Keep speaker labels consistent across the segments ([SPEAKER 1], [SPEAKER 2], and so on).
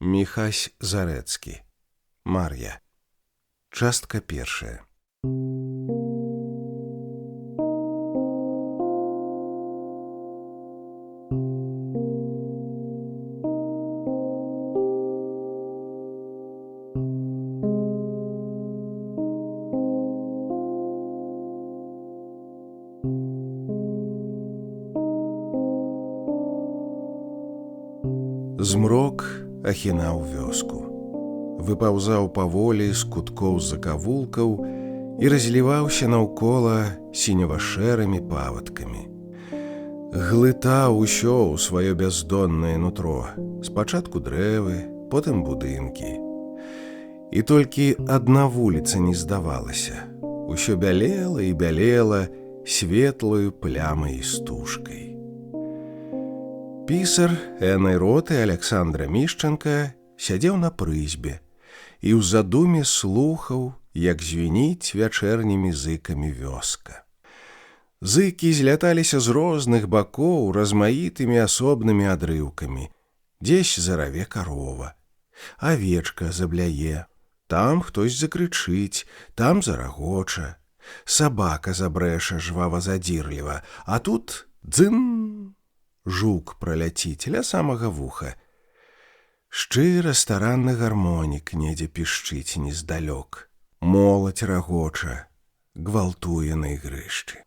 [SPEAKER 1] Міхась Зарэцкі. Мар'я. Частка першая. Змрок ахінаў вёску. Выпаўзаў паволі з куткоў закавулкаў і разліваўся наўкола сінева-шэрымі павадкамі. Глытаў усё ў сваё бяздоннае нутро, спачатку дрэвы, потым будынкі. І толькі адна вуліца не здавалася. Усё бялела і бялела светлаю плямай і стужкай. Пісар энай роты Александра Мішчанка сядзеў на прызбе і ў задуме слухаў, як звініць вячэрнімі зыкамі вёска. Зыкі зляталіся з розных бакоў размаітымі асобнымі адрыўкамі. Дзесь зараве карова, авечка забляе, там хтось закрычыць, там зарагоча, сабака забрэша жвава-задзірліва, а тут дзын! Жук праляціць ля самага вуха. Шчыра старанны гармонік недзе пішчыць нездалёк. Моладзь рагоча, гвалтуе на ігрышчы.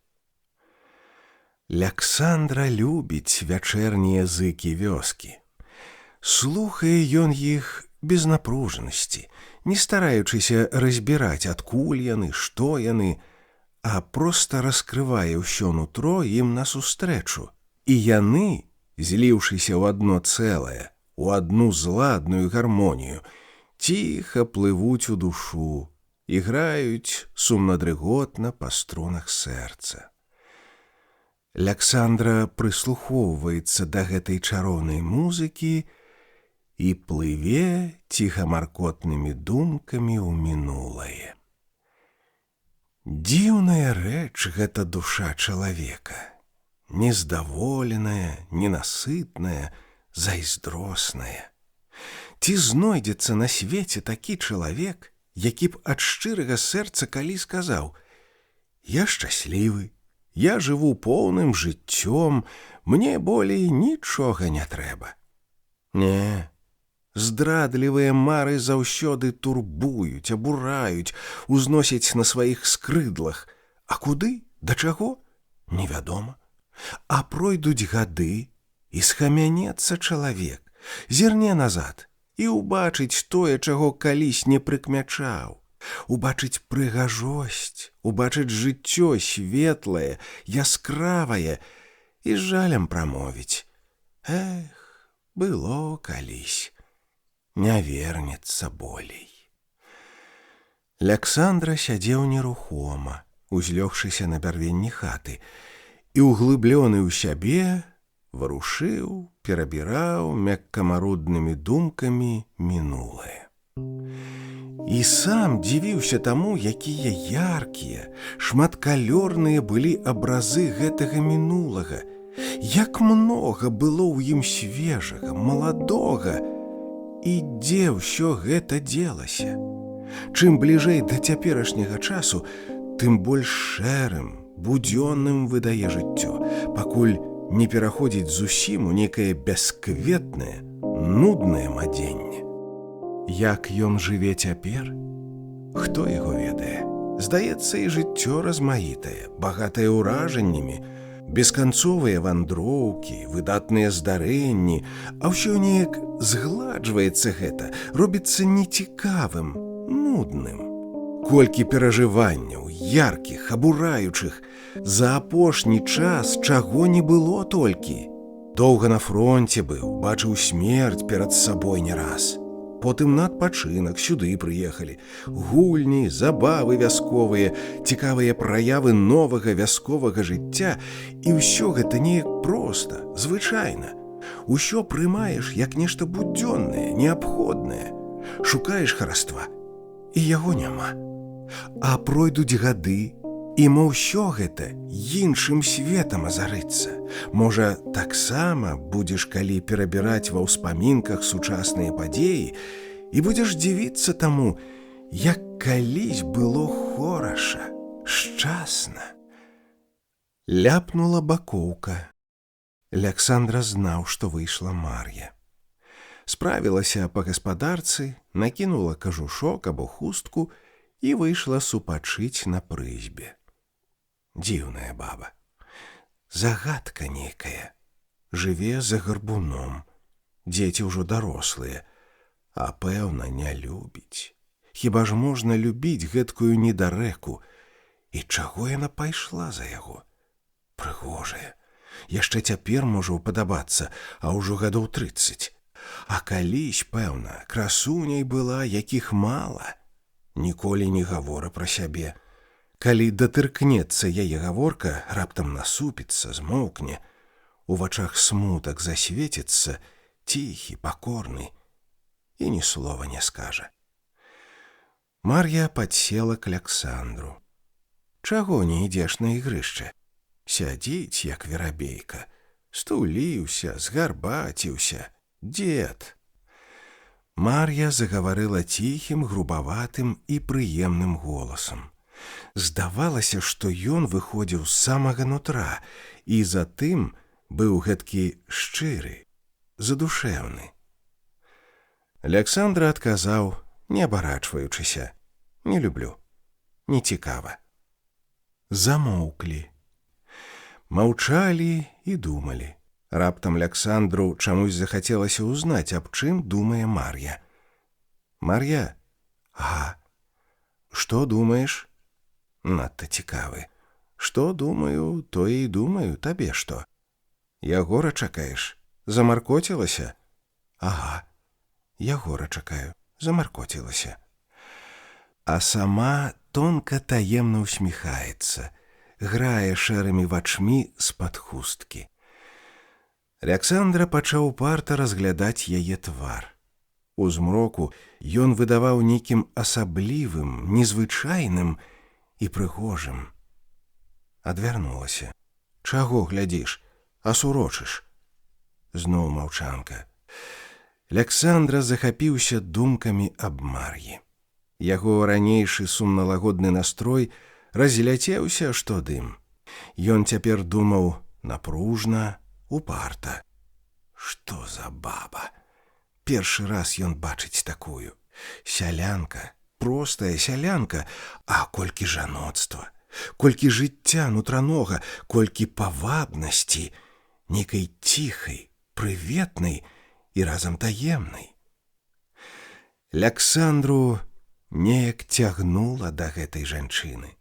[SPEAKER 1] Ляксандра любіць вячэрнія зыкі вёскі. Слухае ён іх без напружанасці, не стараючыся разбіраць, адкуль яны, што яны, а проста раскрывае ўсё нутро ім насустрэчу. І яны, зліўшыся ў адно цэлае, у адну зладную гармонію, ціха плывуць у душу, іграюць сумнадрыготна па струнах сэрца. Ляксандра прыслухоўваецца да гэтай чароўнай музыкі і плыве ціхамаркотнымі думкамі ў мінулае. Дзіўная рэч гэта душа чалавека, нездаволеная, ненасытная, зайздросная. Ці знойдзецца на свеце такі чалавек, які б ад шчырага сэрца калі сказаў: «Я шчаслівы, я жыву поўным жыццём, мне болей нічога не трэба». Не, здрадлівыя мары заўсёды турбуюць, абураюць, узносяць на сваіх скрыдлах, а куды, да чаго, невядома. А пройдуць гады, і схамянецца чалавек, зірне назад і ўбачыць тое, чаго калісь не прыкмячаў, убачыць прыгажосць, убачыць жыццё светлае, яскравае і з жалем прамовіць: «Эх, было калісь, не вернецца болей». Ляксандра сядзеў нерухома, узлёгшыся на бярвенні хаты, і углыблены ў сябе варушыў, перабіраў мяккамаруднымі думкамі мінулае. І сам дзівіўся таму, якія яркія, шматкалёрныя былі абразы гэтага мінулага, як многа было ў ім свежага, маладога, і дзе ўсё гэта дзелася. Чым бліжэй да цяперашняга часу, тым больш шэрым, будзённым выдае жыццё, пакуль не пераходзіць зусім у некае бяскветнае, нуднае мадзенне. Як ён жыве цяпер? Хто яго ведае? Здаецца, і жыццё размаітае, багатае ўражаннямі, бесканцовыя вандроўкі, выдатныя здарэнні, а ўсё неяк згладжваецца гэта, робіцца нецікавым, нудным. Колькі перажыванняў, яркіх, абураючых, за апошні час чаго не было толькі. Доўга на фронте быў, бачыў смерць перад сабой не раз. Потым на адпачынак сюды прыехалі. Гульні, забавы вясковыя, цікавыя праявы новага вясковага жыцця, і ўсё гэта неяк проста, звычайна. Усё прымаеш як нешта будзённае, неабходнае. Шукаеш хараства, і яго няма. А пройдуць гады, І мо ўсё гэта іншым светам азарыцца. Можа, таксама будзеш калі перабіраць ва ўспамінках сучасныя падзеі і будзеш дзівіцца таму, як калісь было хораша, шчасна. Ляпнула бакоўка. Аляксандра знаў, што выйшла Мар'я. Справілася па гаспадарцы, накінула кажушок або хустку і выйшла супачыць на прызбе. Дзіўная баба. Загадка нейкая. Жыве за гарбуном. Дзеці ўжо дарослыя, а пэўна, не любіць. Хіба ж можна любіць гэткую недарэку? І чаго яна пайшла за яго? Прыгожая. Яшчэ цяпер можа ўпадабацца, а ўжо гадоў 30. А калісь, пэўна, красуняй была, якіх мала. Ніколі не гавора пра сябе. Калі датыркнецца яе гаворка, раптам насупіцца, змоўкне, у вачах смутак засвеціцца, ціхі, пакорны, і ні слова не скажа. Мар'я падсела к Аляксандру. Чаго не ідзеш на ігрышча? Сядзіць, як верабейка, стуліўся, згарбаціўся, дзед. Мар'я загаварыла ціхім, грубаватым і прыемным голасам. Здавалася, што ён выходзіў з самага нутра і затым быў гэткі шчыры, задушэўны. Аляксандра адказаў, не абарачваючыся: «Не люблю, не цікава». Замоўклі. Маўчалі і думалі. Раптам Аляксандру чамусь захацелася ўзнаць, аб чым думае Мар'я. Мар'я, ага, што думаеш? Надта цікавы. Што думаю, тое і думаю, табе што? Ягора чакаеш? Замаркоцілася? Ага, Ягора чакаю, замаркоцілася. А сама тонка таемна усміхаецца, грае шэрымі вачмі з-пад хусткі. Аляксандра пачаў упарта разглядаць яе твар. У змроку ён выдаваў нейкім асаблівым, незвычайным і прыгожым. Адвярнулася. Чаго глядзіш? Асурочыш. Зноў маўчанка. Аляксандра захапіўся думкамі аб Мар'і. Яго ранейшы сумналагодны настрой разляцеўся, што дым. Ён цяпер думаў напружна, упарта. Што за баба? Першы раз ён бачыць такую. Сялянка, простая сялянка, а колькі жаноцтва, колькі жыцця нутранога, колькі павабнасці, нейкай ціхай, прыветнай і разам таемнай. Аляксандру неяк цягнула да гэтай жанчыны.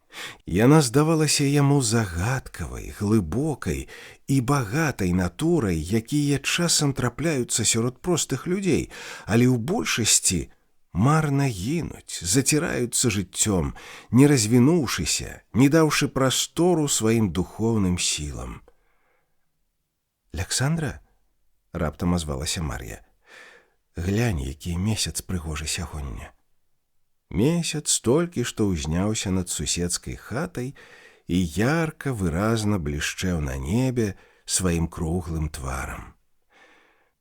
[SPEAKER 1] Яна здавалася яму загадкавай, глыбокай і багатай натурай, якія часам трапляюцца сярод простых людзей, але ў большасці марна гінуць, заціраюцца жыццём, не развінуўшыся, не даўшы прастору сваім духоўным сілам. Аляксандра, раптам азвалася Мар'я, глянь, які месяц прыгожы сягоння. Месяц толькі што ўзняўся над суседскай хатай і ярка выразна блішчэў на небе сваім круглым тварам.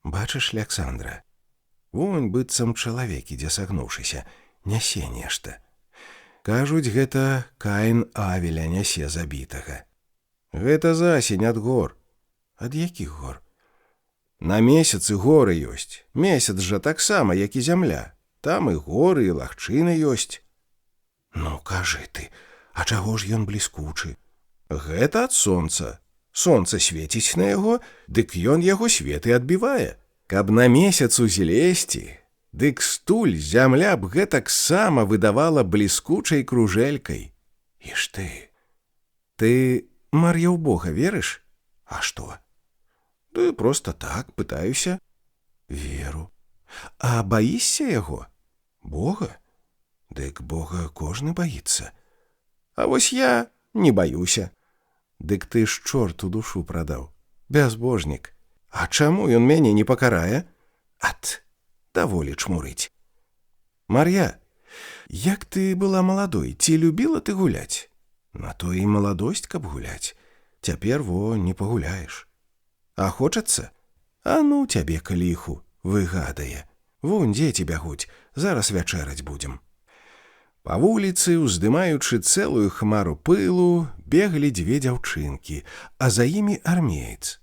[SPEAKER 1] Бачыш, Аляксандра, вунь быццам чалавек ідзе сагнуўшыся, нясе нешта. Кажуць, гэта Каін Авеля нясе забітага. Гэта засень ад гор. Ад якіх гор? На месяцы горы ёсць. Месяц жа таксама, як і зямля. Там і горы, і лагчыны ёсць. Ну, кажы ты, а чаго ж ён бліскучы? Гэта ад сонца. Сонца свеціць на яго, дык ён яго свет і адбівае. Каб на месяц узлезці, дык стуль зямля б гэтаксама выдавала бліскучай кружэлькай. Іш ты. Ты, Мар'я, ў Бога верыш? А што? Ды проста так, пытаюся. Веру. А баішся яго? Бога? Дык Бога кожны баіцца. А вось я не баюся. Дык ты ж чорту душу прадаў. Бязбожнік. А чаму ён мяне не пакарае? Ат, даволі чмурыць. Мар'я, як ты была маладой, ці любіла ты гуляць? На то і маладосць, каб гуляць. Цяпер во не пагуляеш. А хочацца? А ну цябе к ліху, выгадае. Вунь дзеці бягуць, зараз вячэраць будзем. Па вуліцы, уздымаючы цэлую хмару пылу, беглі дзве дзяўчынкі, а за імі армеец.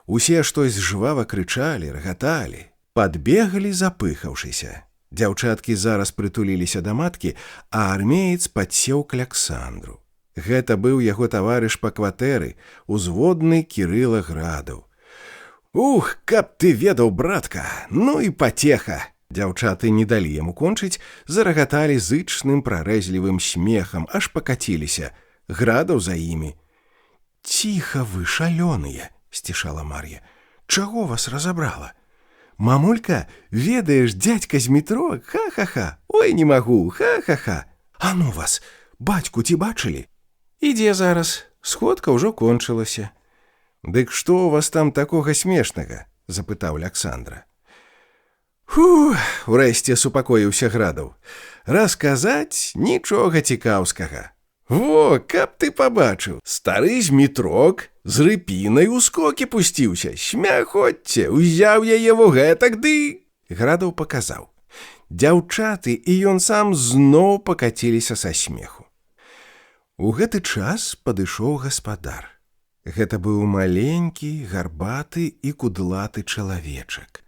[SPEAKER 1] Усе штось жвава крычалі, рагаталі, падбеглі, запыхаўшыся. Дзяўчаткі зараз прытуліліся да маткі, а армеец падсеў к Аляксандру. Гэта быў яго таварыш па кватэры, узводны Кірыла Градаў. Ух, каб ты ведаў, братка, ну і пацеха! Дзяўчаты не далі яму кончыць, зарагаталі зычным прарэзлівым смехам, аж пакаціліся. Градаў за імі. Ціха вы, шалёныя, сцішала Мар'я. Чаго вас разабрала? Мамулька, ведаеш, дзядзька Змітро, ха-ха-ха, ой, не магу, ха-ха-ха. А ну вас, бацьку ці бачылі? Ідзе зараз, сходка ўжо кончылася. Дык што у вас там такога смешнага? Запытаў Аляксандра. Фу, урэшце супакоіўся Градаў. Расказаць нічога цікаўскага. Во, каб ты пабачыў, стары Змітрок з рыпінай у скокі пусціўся, смяхоцце, узяў яе во гэтак ды. Градаў паказаў. Дзяўчаты і ён сам зноў пакаціліся са смеху. У гэты час падышоў гаспадар. Гэта быў маленькі, гарбаты і кудлаты чалавечак.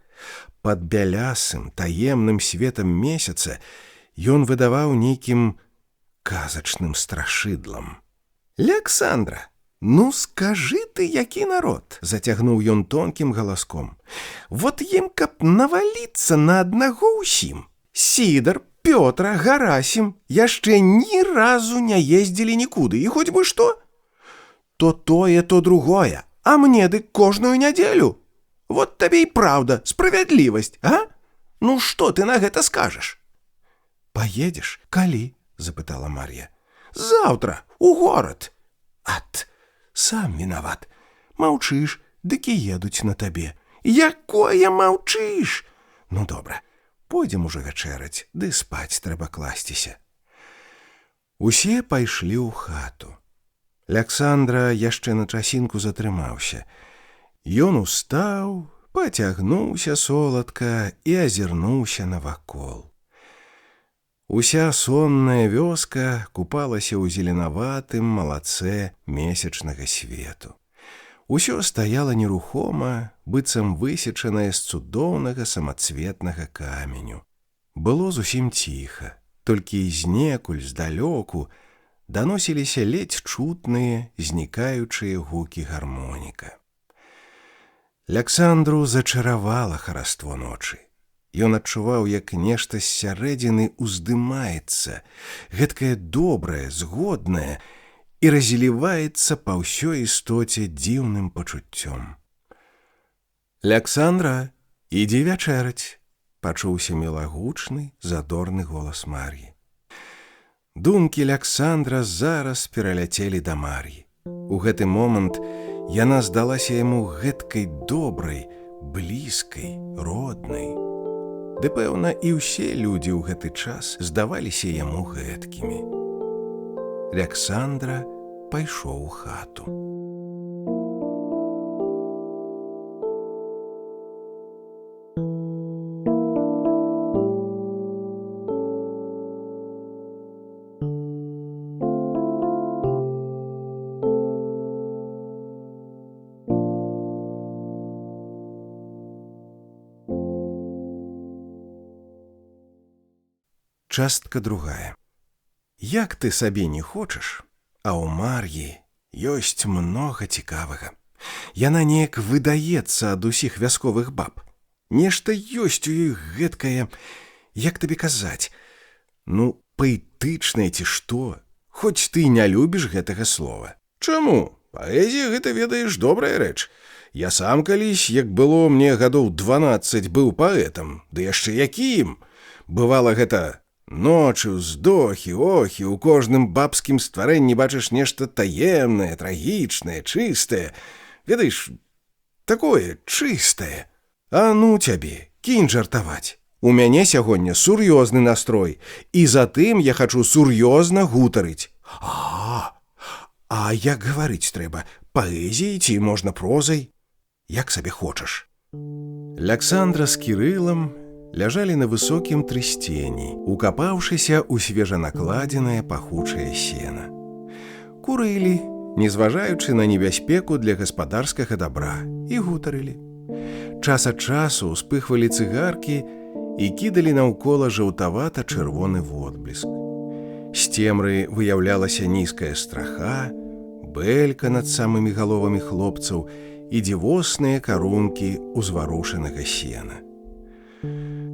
[SPEAKER 1] Пад бялясым, таемным светам месяца ён выдаваў нейкім казачным страшыдлам. Ляксандра, ну скажы ты, які народ, зацягнуў ён тонкім галаском. Вот ім каб наваліцца на аднаго ўсім. Сідар, Пётра, Гарасім яшчэ ні разу не ездзілі нікуды, і хоць бы што. То тое, то другое, а мне дык кожную нядзелю. Вот табе і праўда, справядлівасць, а? Ну што ты на гэта скажаш? Паедзеш, калі? Запытала Мар'я. Заўтра, у горад. Ат, сам вінават. Маўчыш, дык і едуць на табе. Якое маўчыш? Ну добра, пойдзем ужо вячэраць, ды спаць трэба класціся. Усе пайшлі ў хату. Аляксандра яшчэ на часінку затрымаўся. Ён устаў, пацягнуўся соладка і азірнуўся навакол. Уся сонная вёска купалася ў зеленаватым малацэ месячнага свету. Усё стаяла нерухома, быццам высечанае з цудоўнага самацветнага каменю. Было зусім ціха, толькі знекуль, здалёку даносіліся ледзь чутныя, знікаючыя гукі гармоніка. Аляксандру зачаравала хараство ночы. Ён адчуваў, як нешта з сярэдзіны ўздымаецца, гэткае добрае, згоднае, і разліваецца па ўсёй істоце дзіўным пачуццём. Аляксандра, ідзі вячэраць, пачуўся мілагучны, задорны голас Мар'і. Думкі Аляксандра зараз пераляцелі да Мар'і. У гэты момант яна здалася яму гэткай добрай, блізкай, роднай. Ды, пэўна, і ўсе людзі ў гэты час здаваліся яму гэткімі. Аляксандра пайшоў у хату. Частка другая. Як ты сабе не хочаш, а ў Мар'і ёсць многа цікавага. Яна неяк выдаецца ад усіх вясковых баб. Нешта ёсць у ёй гэткае, як табе казаць, ну, паэтычнае ці што, хоць ты не любіш гэтага слова. Чаму? Паэзія гэта, ведаеш, добрая рэч. Я сам калісь, як было мне гадоў 12, быў паэтам, ды яшчэ якім. Бывала гэта ночы, уздохі, охі, у кожным бабскім стварэнні бачыш нешта таемнае, трагічнае, чыстае. Ведаеш, такое чыстае. А ну цябе, кінь жартаваць. У мяне сягоння сур'ёзны настрой, і затым я хачу сур'ёзна гутарыць. А як гаварыць трэба, паэзіяй ці можна прозай? Як сабе хочаш. Аляксандра з Кірылам ляжалі на высокім трысцені, укапаўшыся ў свежанакладзенае пахучае сена. Курылі, не зважаючы на небяспеку для гаспадарскага дабра, і гутарылі. Час ад часу успыхвалі цыгаркі і кідалі наўкола жаўтавата-чырвоны водбліск. З цемры выяўлялася нізкая страха, бэлька над самымі галовамі хлопцаў і дзівосныя карункі узварушанага сена.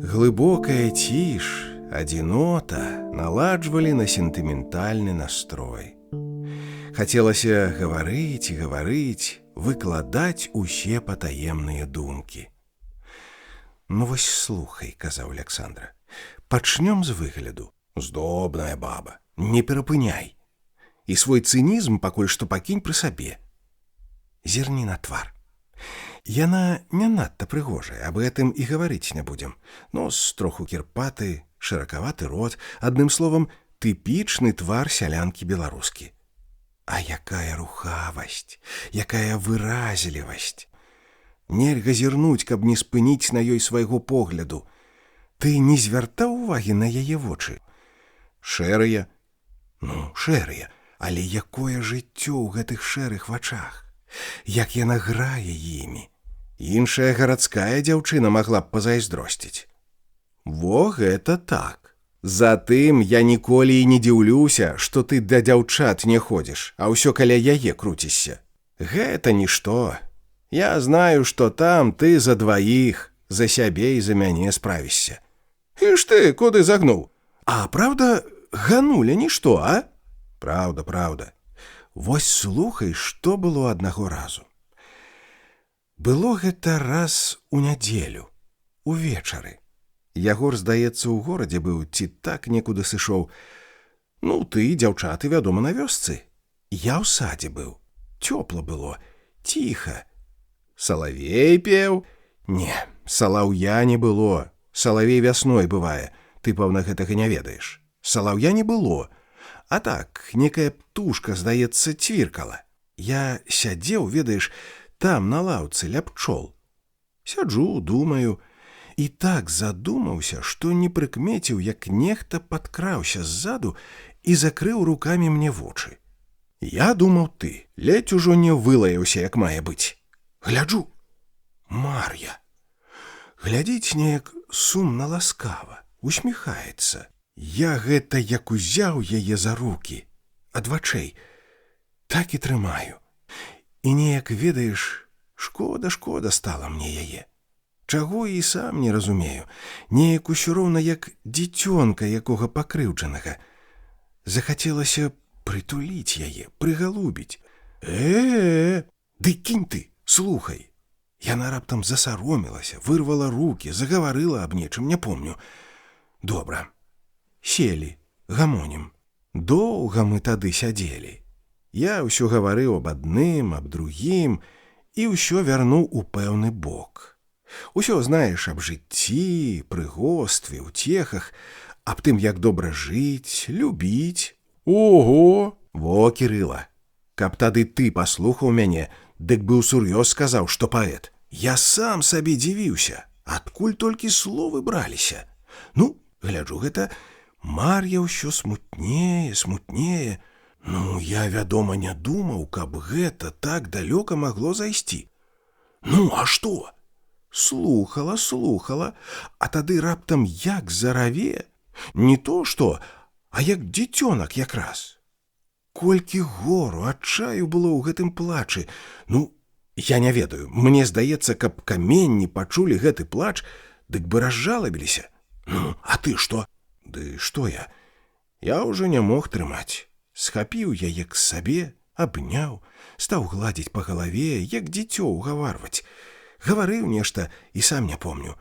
[SPEAKER 1] Глыбокая ціш, адзінота наладжвалі на сентыментальны настрой. Хацелася гаварыць і гаварыць, выкладаць усе патаемныя думкі. Ну вось слухай, казаў Аляксандра, пачнём з выгляду. Здобная баба, не перапыняй. І свой цынізм пакуль што пакінь пры сабе. Зірні на твар. Яна не надта прыгожая, аб гэтым і гаварыць не будзем. Нос троху кірпаты, шыракаваты рот, адным словам, тыпічны твар сялянкі беларускі. А якая рухавасць, якая выразлівасць. Нельга зірнуць, каб не спыніць на ёй свайго погляду. Ты не звяртаў увагі на яе вочы. Шэрыя, ну, шэрыя, але якое жыццё ў гэтых шэрых вачах. Як яна грае імі. Іншая гарадская дзяўчына магла б пазайздросціць. Во гэта так. Затым я ніколі і не дзіўлюся, што ты да дзяўчат не ходзіш, а ўсё каля яе круцішся. Гэта нішто. Я знаю, што там ты за дваіх, за сябе і за мяне справішся. Іш ты, куды загнуў? А праўда, Гануля нішто, а? Праўда, праўда. Вось слухай, што было аднаго разу. Было гэта раз у нядзелю, увечары. Ягор, здаецца, у горадзе быў ці так некуды сышоў. Ну, ты, дзяўчаты, вядома, на вёсцы. Я ў садзе быў. Цёпла было, ціха. Салавей пеў? Не, салаўя не было. Салавей вясной бывае. Ты, пэўна, гэтага не ведаеш. Салаўя не было. А так, некая птушка, здаецца, цвіркала. Я сядзеў, ведаеш, там на лаўцы ля пчол. Сяджу, думаю, і так задумаўся, што не прыкмеціў, як нехта падкраўся ззаду і закрыў рукамі мне вочы. Я думаў, ты, ледзь ужо не вылаяўся, як мае быць. Гляджу. Мар'я. Глядзіць неяк сумна ласкава, усміхаецца. Я гэта як узяў яе за рукі, ад вачэй, так і трымаю. І неяк, ведаеш, шкода, шкода стала мне яе. Чаго і сам не разумею, неяк усё роўна як дзіцёнка якога пакрыўджанага. Захацелася прытуліць яе, прыгалубіць. Ды кінь ты, слухай. Яна раптам засаромілася, вырвала рукі, загаварыла аб нечым, не помню. Добра. Селі, гамонім. Доўга мы тады сядзелі. Я ўсё гаварыў аб адным, аб другім і ўсё вярнуў у пэўны бок. Усё знаеш аб жыцці, прыгостве, уцехах, аб тым, як добра жыць, любіць. Ого! Во, Кірыла! Каб тады ты паслухаў мяне, дык бы ўсур'ёз сказаў, што паэт. Я сам сабе дзівіўся, адкуль толькі словы браліся. Ну, гляджу гэта, Мар'я ўсё смутнее, смутнее. Ну, я, вядома, не думаў, каб гэта так далёка магло зайсці. Ну, а што? Слухала, слухала, а тады раптам як зараве. Не то што, а як дзіцёнак якраз. Колькі гору, адчаю было ў гэтым плачы. Ну, я не ведаю, мне здаецца, каб каменні пачулі гэты плач, дык бы разжалабіліся. Ну, а ты што? Ды што я? Я ўжо не мог трымаць. Схапіў яе к сабе, абняў, стаў гладзіць па галаве, як дзіцё ўгаварваць. Гаварыў нешта і сам не помню.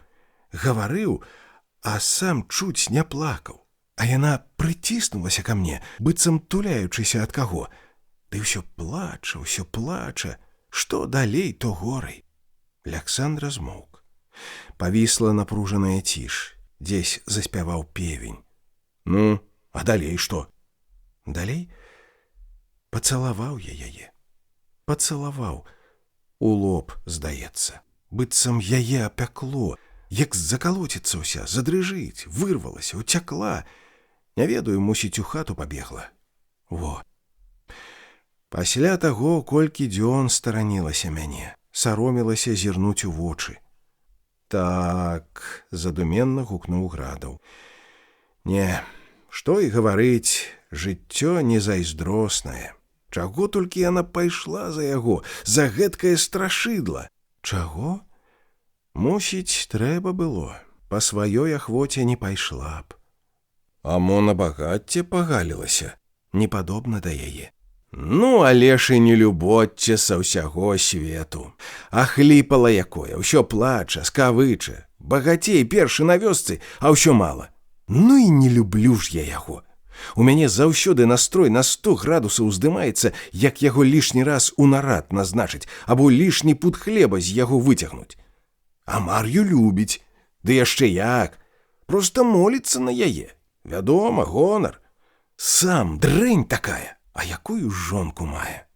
[SPEAKER 1] Гаварыў, а сам чуць не плакаў. А яна прыціснулася ка мне, быццам туляючыся ад каго. Ды ўсё плача, ўсё плача. Што далей, то горай. Аляксандра змоўк. Павісла напружаная ціш. Дзесь заспяваў певень. Ну, а далей што? Далей? Пацалаваў я яе. Пацалаваў. У лоб, здаецца. Быццам яе апякло, як закалоціцца ўся, задрыжыць, вырвалася, уцякла. Не ведаю, мусіць, у хату пабегла. Во. Пасля таго колькі дзён старанілася мяне, саромілася зірнуць у вочы. Так, задуменна гукнуў Градаў. Не, што і гаварыць, жыццё не зайздроснае. Чаго толькі яна пайшла за яго, за гэткае страшыдла? Чаго? Мусіць, трэба было, па сваёй ахвоце не пайшла б. А мо на багацце пагалілася, не падобна да яе. Ну, але ж і не люботце са ўсяго свету. А хліпала якое, ўсё плача, скавыча, багацей першы на вёсцы, а ўсё мала. Ну і не люблю ж я яго. У мяне заўсёды настрой на 100 градусаў уздымаецца, як яго лішні раз у нарад назначыць або лішні пуд хлеба з яго выцягнуць. А Мар'ю любіць, ды яшчэ як, проста моліцца на яе. Вядома, гонар. Сам дрэнь такая, а якую жонку мае.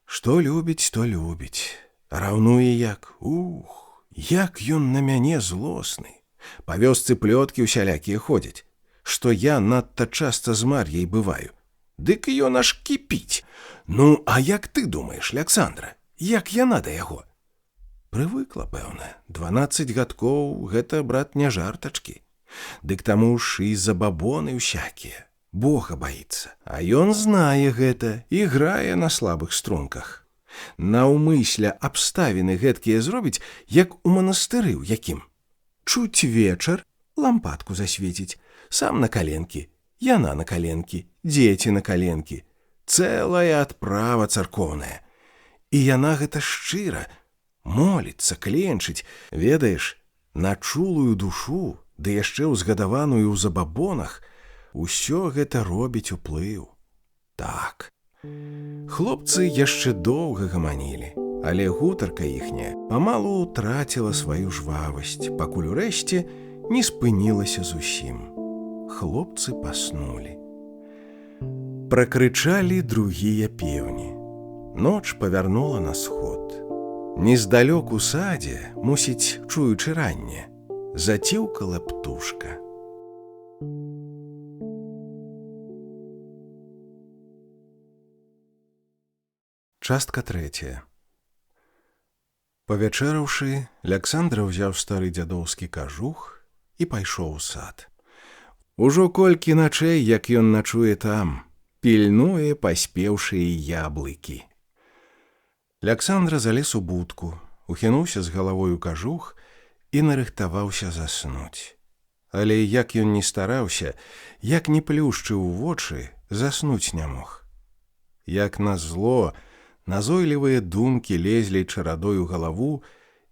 [SPEAKER 1] Што любіць, то любіць. Раўнуе як, ух, як ён на мяне злосны. Па вёсцы плёткі ўсялякія ходзяць, што я надта часта з Мар'яй бываю. Дык ён аж кіпіць. Ну, а як ты думаеш, Александра, як яна да яго? Прывыкла, пэўна, 12 гадкоў гэта, брат, не жартачкі. Дык таму ж і забабоны ўсякія. Бога баіцца, а ён знае гэта і грае на слабых струнках. Наўмысля абставіны гэткія зробіць, як у манастыры ў якім. Чуць вечар, лампадку засвеціць, сам на каленкі, яна на каленкі, дзеці на каленкі. Цэлая адправа царкоўная. І яна гэта шчыра, моліцца, кленчыць, ведаеш, на чулую душу, ды яшчэ ўзгадаваную ў забабонах, усё гэта робіць уплыў. Так. Хлопцы яшчэ доўга гаманілі, але гутарка іхняя памалу траціла сваю жвавасць, пакуль урэшце не спынілася зусім. Хлопцы паснулі. Пракрычалі другія пеўні. Ноч павярнула на сход. Нездалёк у садзе, мусіць, чуючы ранне, заціўкала птушка. Частка трэцяя. Павячэраўшы, Аляксандра ўзяў стары дзядоўскі кажух і пайшоў у сад. Ужо колькі начэй, як ён начуе там, пільнуе паспеўшыя яблыкі. Аляксандра залез у будку, ухінуўся з галавой у кажух і нарыхтаваўся заснуць. Але як ён ні стараўся, як ні плюшчыў вочы, заснуць не мог. Як назло, назойлівыя думкі лезлі чарадой у галаву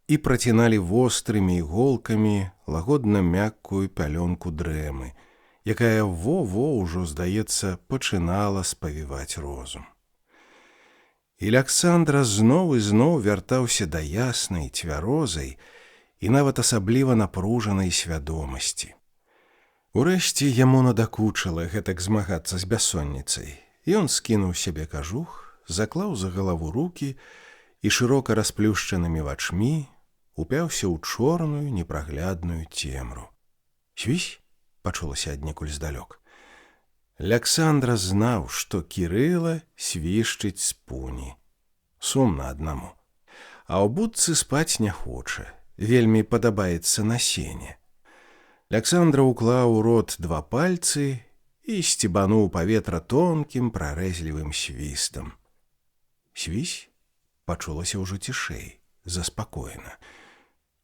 [SPEAKER 1] і праціналі вострымі іголкамі лагодна мяккую пялёнку дрэмы, якая во-во ўжо, здаецца, пачынала спавіваць розум. І Аляксандра зноў і зноў вяртаўся да яснай, цвярозай і нават асабліва напружанай свядомасці. Урэшце яму надакучыла гэтак змагацца з бяссонніцай. Ён скінуў сябе кажух, заклаў за галаву рукі і шырока расплюшчанымі вачмі упяўся ў чорную непраглядную цемру. Свісь пачулася аднекуль здалёк. Аляксандра знаў, што Кірыла свішчыць з пуні. Сумна аднаму. А ў будцы спаць не хоча, вельмі падабаецца на сене. Аляксандра ўклаў у рот два пальцы і сцебануў паветра тонкім прарэзлівым свістам. Свісь пачулася ўжо цішэй, заспакоена.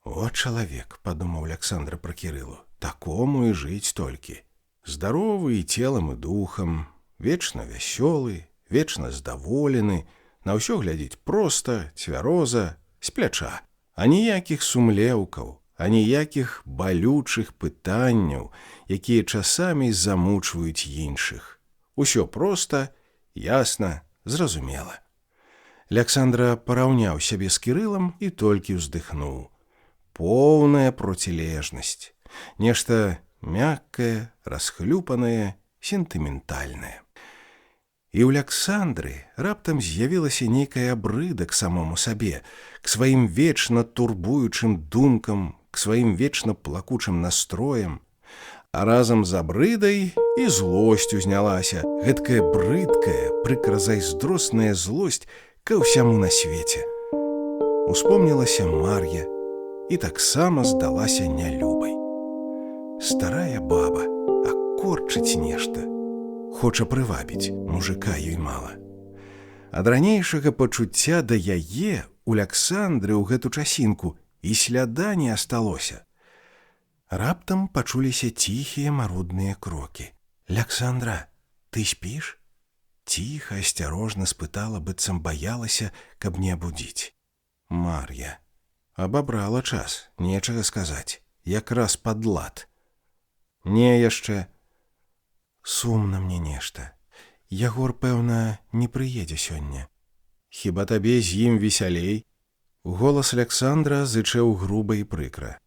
[SPEAKER 1] О, чалавек, падумаў Аляксандра пра Кірылу, такому і жыць толькі. Здаровы і целам і духам, вечна вясёлы, вечна здаволены, на ўсё глядзіць проста, цвяроза, з пляча, а ніякіх сумлеўкаў, а ніякіх балючых пытанняў, якія часамі замучваюць іншых. Усё проста, ясна, зразумела. Аляксандра параўняў сябе з Кірылам і толькі ўздыхнуў. Поўная процілежнасць. Нешта мяккае, расхлюпанае, сентыментальнае. І ў Ляксандры раптам з'явілася нейкая абрыда к самому сабе, к сваім вечна турбуючым думкам, к сваім вечна плакучым настроям. А разам з абрыдай і злосць узнялася, гэткая брыдкая, прыкра-зайздросная злосць ка ўсяму на свеце. Успомнілася Мар'я і таксама здалася нялюбай. Старая баба, а корчыць нешта. Хоча прывабіць, мужыка ёй мала. Ад ранейшага пачуцця да яе у Ляксандры ў гэту часінку і сляда не асталося. Раптам пачуліся ціхія марудныя крокі. «Ляксандра, ты спіш?» Ціха, асцярожна спытала, быццам баялася, каб не абудзіць. Мар'я. Абабрала час, нечага сказаць, якраз пад лад. Не яшчэ. Сумна мне нешта. Ягор, пэўна, не прыедзе сёння. Хіба табе з ім весялей? Голас Аляксандра зычэў груба і прыкра.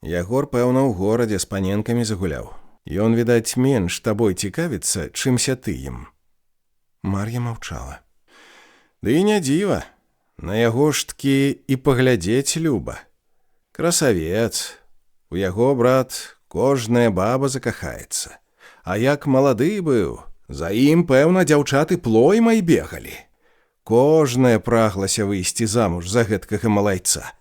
[SPEAKER 1] Ягор, пэўна, ў горадзе з паненкамі загуляў. Ён, відаць, менш табой цікавіцца, чымся ты ім. Мар'я маўчала. Ды і не дзіва. На яго ж такі і паглядзець люба. Красавец. У яго, брат, кожная баба закахаецца. А як малады быў, за ім, пэўна, дзяўчаты плоймай бегалі. Кожная праглася выйсці замуж за гэткага малайца.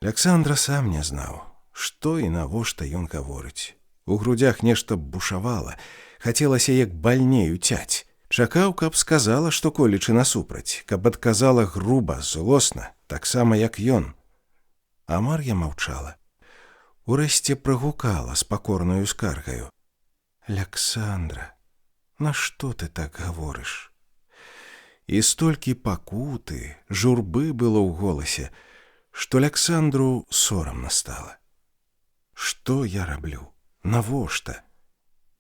[SPEAKER 1] Аляксандра сам не знаў, што і навошта ён гаворыць. У грудзях нешта бушавала, хацелася як бальней уцяць. Чакаў, каб сказала што-колечы насупраць, каб адказала груба, злосна, таксама, як ён. А Мар'я маўчала. Урэшце прагукала з пакорнаю скаргаю. «Ляксандра, нашто ты так гаворыш?» І столькі пакуты, журбы было ў голасе, што Ляксандру сорамна стала. Што я раблю? Навошта?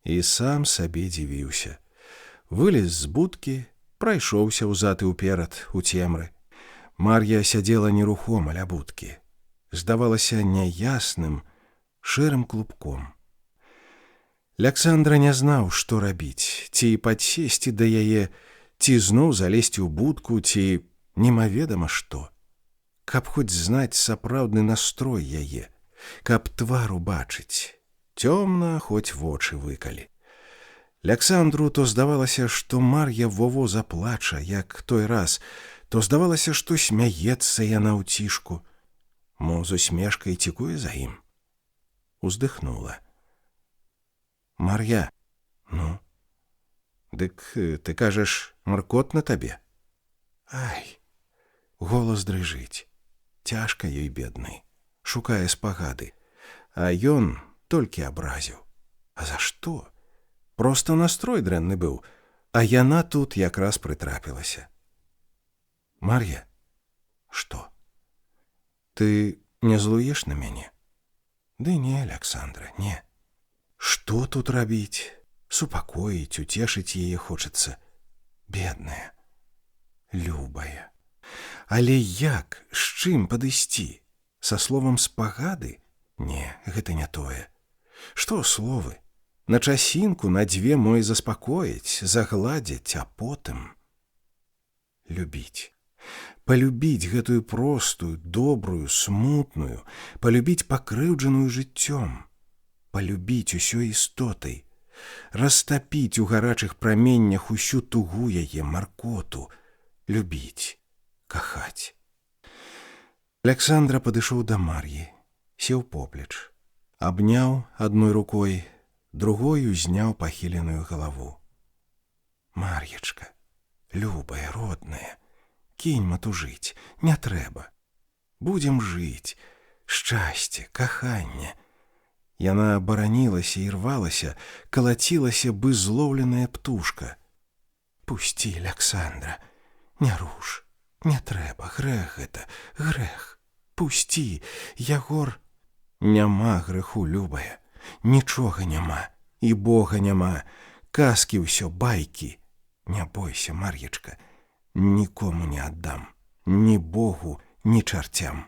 [SPEAKER 1] І сам сабе дзівіўся. Вылез з будкі, прайшоўся ўзад і ўперад у цемры. Мар'я сядзела нерухома ля будкі. Здавалася няясным, шэрым клубком. Ляксандра не знаў, што рабіць, ці падсесці да яе, ці зноў залезці ў будку, ці немаведама што. Каб хоць знаць сапраўдны настрой яе, каб твар убачыць. Цёмна, хоць вочы выкалі. Ляксандру то здавалася, што Мар'я во-во заплача, як той раз, то здавалася, што смяецца яна ўцішку. Мо з усмешкай цікуе за ім. Уздыхнула. Мар'я, ну, дык ты кажаш, маркотна табе? Ай, голас дрыжыць. Цяжка ёй, беднай, шукае спагады. А ён толькі абразіў. А за што? Проста настрой дрэнны быў, а яна тут якраз прытрапілася. Мар'я, што? Ты не злуеш на мяне? Ды не, Аляксандра, не. Што тут рабіць? Супакоіць, уцешыць яе хочацца. Бедная, любая. Але як, з чым падысці? Са словам спагады? Не, гэта не тое. Што словы? На часінку, на дзве мо і заспакоіць, загладзіць, а потым любіць. Палюбіць гэтую простую, добрую, смутную, палюбіць пакрыўджаную жыццём, палюбіць усёй істотай, растапіць у гарачых праменнях усю тугу яе, маркоту, любіць, кахаць. Аляксандра падышоў да Мар'і, сеў поплеч, абняў адной рукой, другою зняў пахіленую галаву. Мар'ячка, любая, родная, кінь матужыць, не трэба. Будзем жыць, шчасце, каханне. Яна баранілася і рвалася, калацілася бы злоўленая птушка. Пусці, Аляксандра, не руш, не трэба, грэх гэта, грэх. Пусці, Ягор. Няма грэху, любая, нічога няма, і Бога няма, казкі ўсё, байкі. Не бойся, Мар'ячка, нікому не аддам, ні Богу, ні чарцям.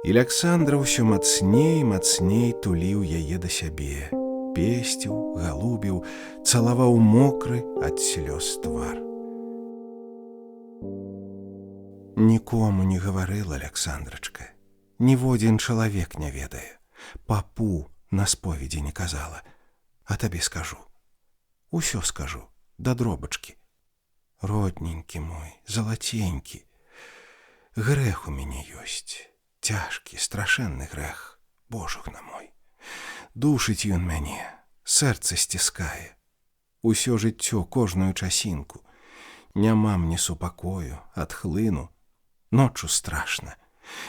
[SPEAKER 1] І Аляксандра ўсё мацней, мацней туліў яе да сябе. Песціў, галубіў, цалаваў мокры ад слёз твар. Нікому не гаварыла, Александрачка. Ніводзін чалавек не ведае. Папу на споведзі не казала. А табе скажу. Усё скажу, да дробачкі. Родненькі мой, залаценькі. Грэх у мяне ёсць, цяжкі, страшэнны грэх, божухна мой. Душыць ён мяне, сэрца сціскае. Усё жыццё, кожную часінку. Няма мне супакою, адхлыну. Ноччу страшна.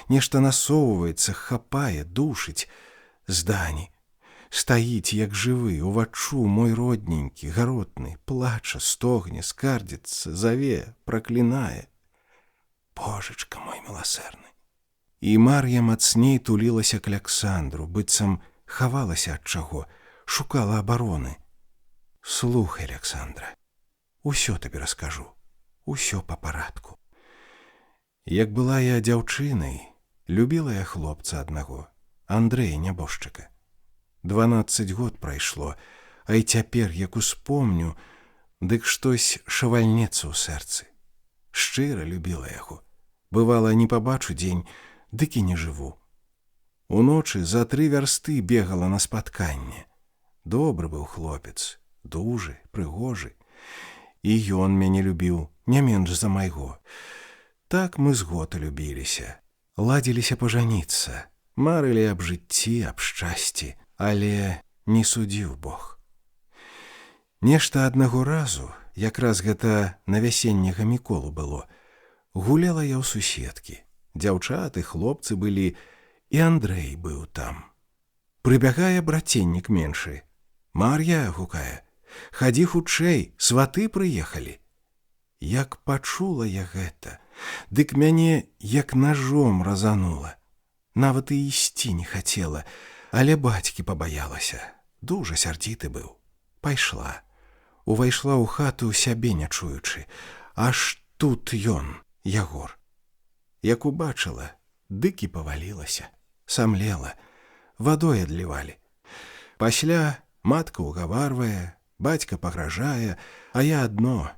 [SPEAKER 1] Нешта насоўваецца, хапае, душыць. Здані. Стаіць, як жывы, уваччу мой родненькі, гаротны, плача, стогне, скардзіцца, заве, праклінае. Божачка мой міласэрны. І Мар'я мацней тулілася к Аляксандру, быццам хавалася ад чаго, шукала абароны. Слухай, Александра, усё табе раскажу, усё па парадку. Як была я дзяўчынай, любіла я хлопца аднаго, Андрэя нябожчыка. 12 год прайшло, а і цяпер, як успомню, дык штось шавальнецца ў сэрцы. Шчыра любіла яго. Бывала, не пабачу дзень, дык і не жыву. Уночы за 3 вярсты бегала на спатканне. Добры быў хлопец, дужы, прыгожы. І ён мяне любіў не менш за майго. Так мы з год любіліся, ладзіліся пажаніцца, марылі аб жыцці, аб шчасці, але не судзіў Бог. Нешта аднаго разу, якраз гэта на вясенняга Міколу было, гуляла я ў суседкі. Дзяўчаты, хлопцы былі, і Андрэй быў там. Прыбягае браценнік меншы. Мар'я гукае: хадзі хутчэй, сваты прыехалі. Як пачула я гэта, дык мяне як ножом разанула. Нават і ісці не хацела, але бацькі пабаялася. Дужа сярдзіты быў. Пайшла. Увайшла ў хату, сябе не чуючы. Аж тут ён, Ягор. Як убачыла, дык і павалілася, самлела, вадой адлівалі. Пасля матка угаварвае, бацька пагражае, а я адно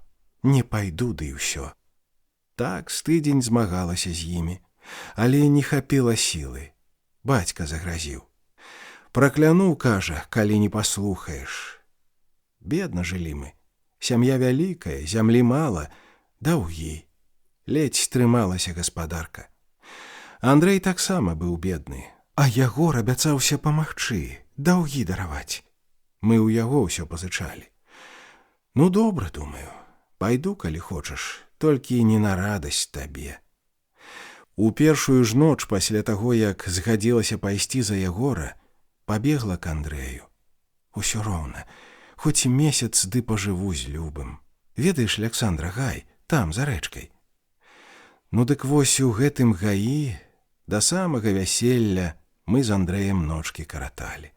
[SPEAKER 1] не пайду, ды і ўсё. Так з тыдзень змагалася з імі, але не хапіла сілы. Бацька загразіў. Пракляну, кажа, калі не паслухаеш. Бедна жылі мы. Сям'я вялікая, зямлі мала, даўгі. Ледзь трымалася гаспадарка. Андрэй таксама быў бедны, а Ягор абяцаўся памагчы, даўгі дараваць. Мы ў яго ўсё пазычалі. Ну, добра, думаю, пайду, калі хочаш, толькі не на радасць табе. У першую ж ноч пасля таго, як згадзілася пайсці за Ягора, пабегла к Андрэю. Усё роўна, хоць і месяц ды пажыву з любым. Ведаеш, Александра, гай, там, за рэчкай. Ну дык вось у гэтым гаі да самага вяселля мы з Андрэем ночкі караталі.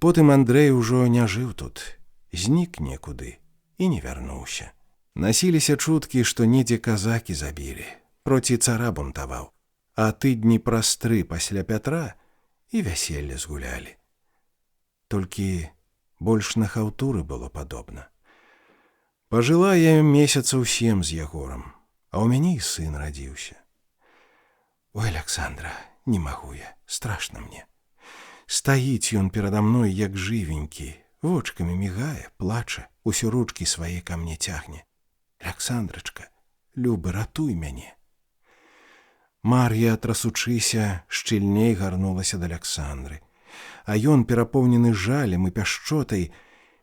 [SPEAKER 1] Потым Андрэй ужо не жыў тут, знік некуды і не вярнуўся. Насіліся чуткі, што недзе казакі забілі, проці цара бунтаваў. А тыдні праз 3 пасля Пятра і вяселле згулялі. Толькі больш на хаўтуры было падобна. Пажыла я месяцаў 7 з Ягорам, а ў мяне і сын радзіўся. Ой, Александра, не магу я, страшна мне. Стаіць ён перада мной, як жывенькі, вочкамі мігае, плача, усё ручкі свае ка мне цягне. Александрачка, любы, ратуй мяне. Мар'я, трасучыся, шчыльней гарнулася да Александры, а ён, перапоўнены жалем і пяшчотай,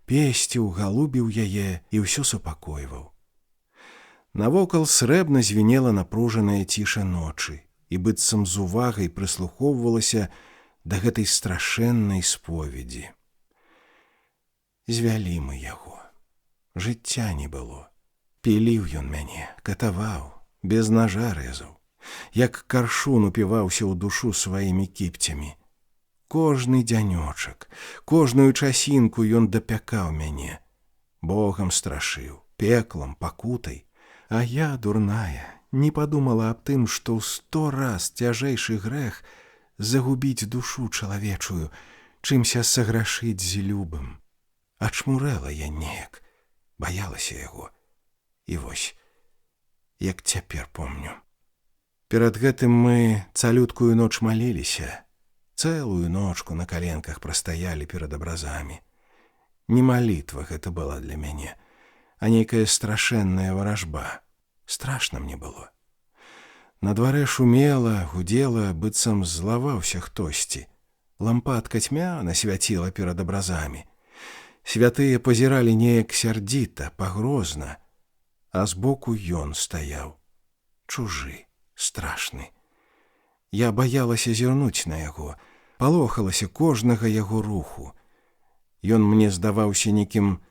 [SPEAKER 1] песціў, галубіў яе і ўсё супакойваў. Навокал срэбна звінела напружаная ціша ночы, і быццам з увагай прыслухоўвалася да гэтай страшэннай споведзі. Звялі мы яго. Жыцця не было. Піліў ён мяне, катаваў, без нажа рэзаў, як каршун упіваўся ў душу сваімі кіпцямі. Кожны дзянёчак, кожную часінку ён дапякаў мяне. Богам страшыў, пеклам, пакутай. А я, дурная, не падумала аб тым, што ў 100 раз цяжэйшы грэх загубіць душу чалавечую, чымся саграшыць з любым. Ачмурэла я неяк, баялася яго. І вось, як цяпер помню. Перад гэтым мы цалюткую ноч маліліся, цэлую ночку на каленках прастаялі перад абразамі. Не малітва гэта была для мяне, а нейкая страшэнная варажба. Страшна мне было. На дварэ шумела, гудела, быццам злаваўся хтосьці. Лампадка цьмяна свяціла перад абразамі. Святыя пазіралі неяк сярдзіта, пагрозна, а збоку ён стаяў, чужы, страшны. Я баялася зірнуць на яго, палохалася кожнага яго руху. Ён мне здаваўся нейкім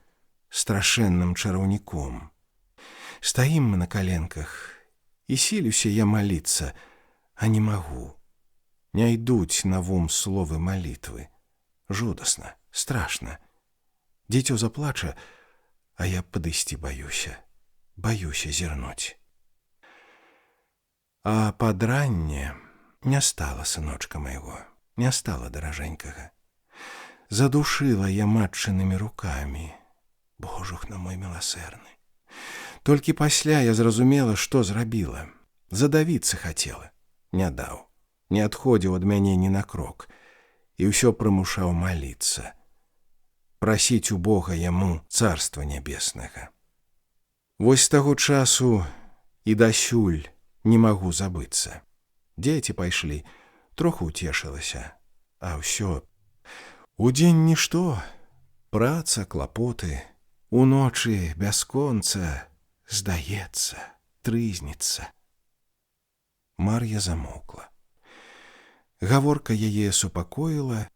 [SPEAKER 1] страшэнным чараўніком. Стаім мы на каленках, і сілюся я маліцца, а не магу. Не ідуць на вум словы малітвы. Жудасна, страшна. Дзіцё заплача, а я падысці баюся, баюся зірнуць. А падранне не стала сыночка майго, не стала даражэнькага. Задушыла я матчынымі рукамі, Божухна мой міласэрны. Толькі пасля я зразумела, што зрабіла. Задавіцца хацела, не даў, не адходзіў ад мяне ні на крок і ўсё прымушаў маліцца, прасіць у Бога яму царства нябеснага. Вось з таго часу і дасюль не магу забыцца. Дзеці пайшлі, троху уцешылася, а ўсё удзень нішто, праца, клапоты, уночы бясконца, здаецца, трызніцца. Мар'я замоўкла. Гаворка яе супакоіла,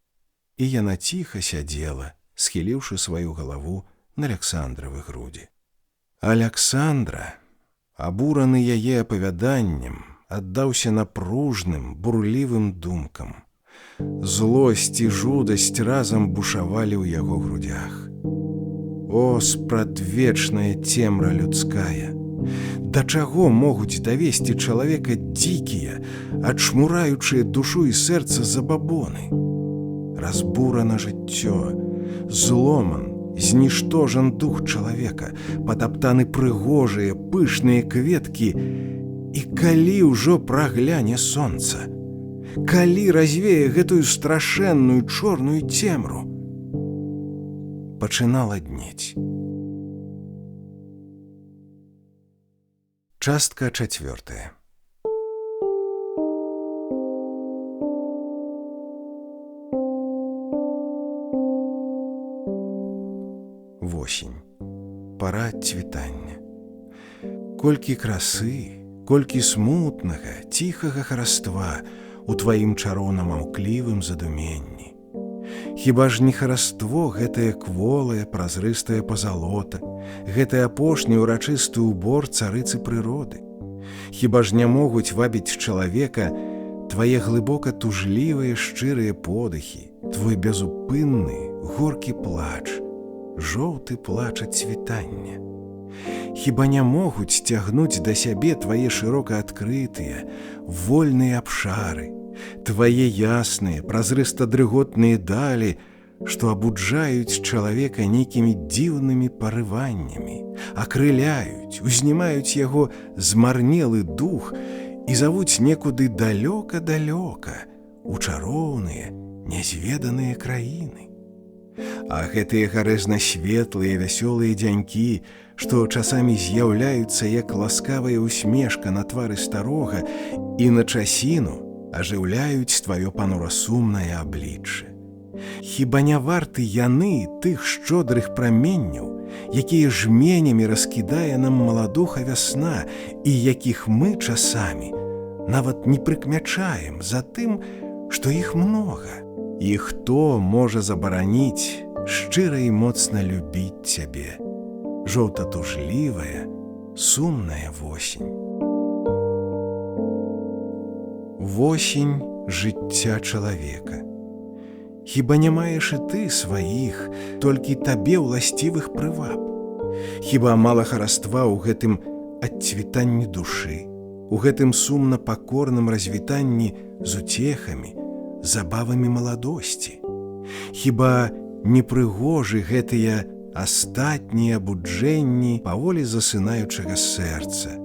[SPEAKER 1] і яна ціха сядзела, схіліўшы сваю галаву на Аляксандравы грудзі. Аляксандра, абураны яе апавяданнем, аддаўся напружным, бурлівым думкам. Злосць і жудасць разам бушавалі ў яго грудях. О, спрадвечная цемра людская! Да чаго могуць давесці чалавека дзікія, ачмураючыя душу і сэрца забабоны? Разбурана жыццё, зломан, зніштожан дух чалавека, патаптаны прыгожыя, пышныя кветкі, і калі ўжо прагляне сонца, калі развее гэтую страшэнную чорную цемру? Пачынала днець. Частка чацвёртая. Восень. Пара адцвітання. Колькі красы, колькі смутнага, ціхага хараства у тваім чароўна-маўклівым задуменні. Хіба ж не хараство гэтае кволае, празрыстае пазалота, гэты апошні ўрачысты убор царыцы прыроды? Хіба ж не могуць вабіць чалавека твае глыбока тужлівыя шчырыя подыхі, твой безупынны горкі плач, жоўты плач ад цвітання? Хіба не могуць цягнуць да сябе твае шырока адкрытыя, вольныя абшары, твае ясныя, празрыста-дрыготныя далі, што абуджаюць чалавека нейкімі дзіўнымі парываннямі, акрыляюць, узнімаюць яго змарнелы дух і завуць некуды далёка-далёка, у чароўныя, нязведаныя краіны? А гэтыя гарэзна-светлыя, вясёлыя дзянькі, што часамі з'яўляюцца як ласкавая усмешка на твары старога і на часіну ажыўляюць тваё панура-сумнае аблічча. Хіба не варты яны тых шчодрых праменняў, якія жменямі раскідае нам маладуха вясна і якіх мы часамі нават не прыкмячаем за тым, што іх многа? І хто можа забараніць шчыра і моцна любіць цябе, жоўта-тужлівая, сумная восень? Восень жыцця чалавека. Хіба не маеш і ты сваіх, толькі табе ўласцівых прываб? Хіба мала хараства ў гэтым адцвітанні душы, у гэтым сумна-пакорным развітанні з уцехамі, забавамі маладосці? Хіба не прыгожы гэтыя астатнія абуджэнні паволі засынаючага сэрца,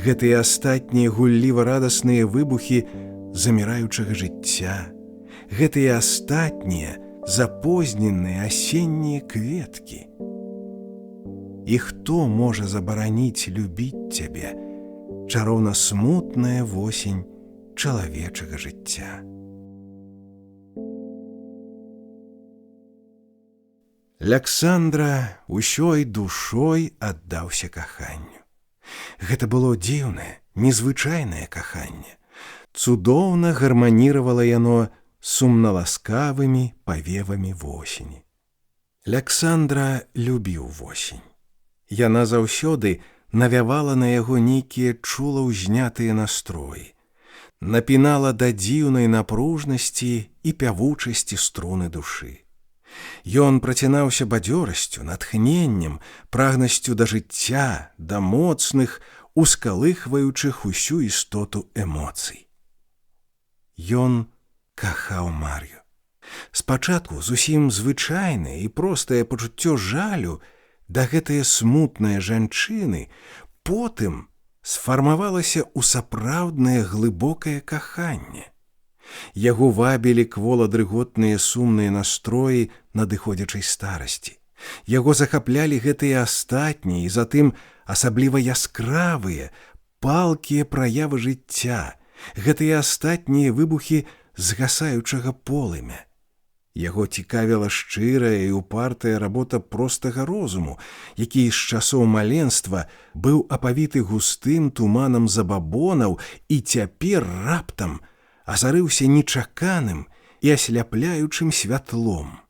[SPEAKER 1] гэтыя астатнія гулліва-радасныя выбухі заміраючага жыцця, гэтыя астатнія запозненыя асеннія кветкі. І хто можа забараніць любіць цябе, чароўна смутная восень чалавечага жыцця? Ляксандра ўсёй душой аддаўся каханню. Гэта было дзіўнае, незвычайнае каханне. Цудоўна гарманіравала яно сумна-ласкавымі павевамі восені. Ляксандра любіў восень. Яна заўсёды навявала на яго нейкія чула ўзнятыя настроі, напінала да дзіўнай напружнасці і пявучасці струны душы. Ён працінаўся бадзёрасцю, натхненнем, прагнасцю да жыцця, да моцных, ускалыхваючых усю істоту эмоцый. Ён кахаў Мар'ю. Спачатку зусім звычайнае і простае пачуццё жалю да гэтае смутнае жанчыны потым сфармавалася ў сапраўднае глыбокае каханне. Яго вабілі квола-дрыготныя сумныя настроі надыходзячай старасці. Яго захаплялі гэтыя астатнія і затым асабліва яскравыя, палкія праявы жыцця, гэтыя астатнія выбухі згасаючага полымя. Яго цікавіла шчырая і упартая работа простага розуму, які з часоў маленства быў апавіты густым туманам забабонаў і цяпер раптам азарыўся нечаканым і асляпляючым святлом.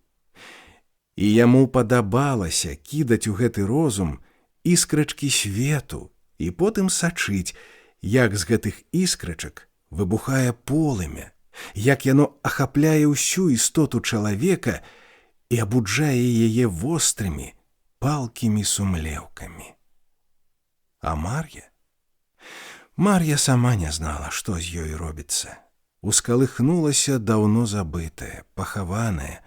[SPEAKER 1] І яму падабалася кідаць у гэты розум іскрачкі свету і потым сачыць, як з гэтых іскрачак выбухае полымя, як яно ахапляе ўсю істоту чалавека і абуджае яе вострымі, палкімі сумлеўкамі. А Мар'я? Мар'я сама не знала, што з ёй робіцца. Ускалыхнулася даўно забытае, пахаванае,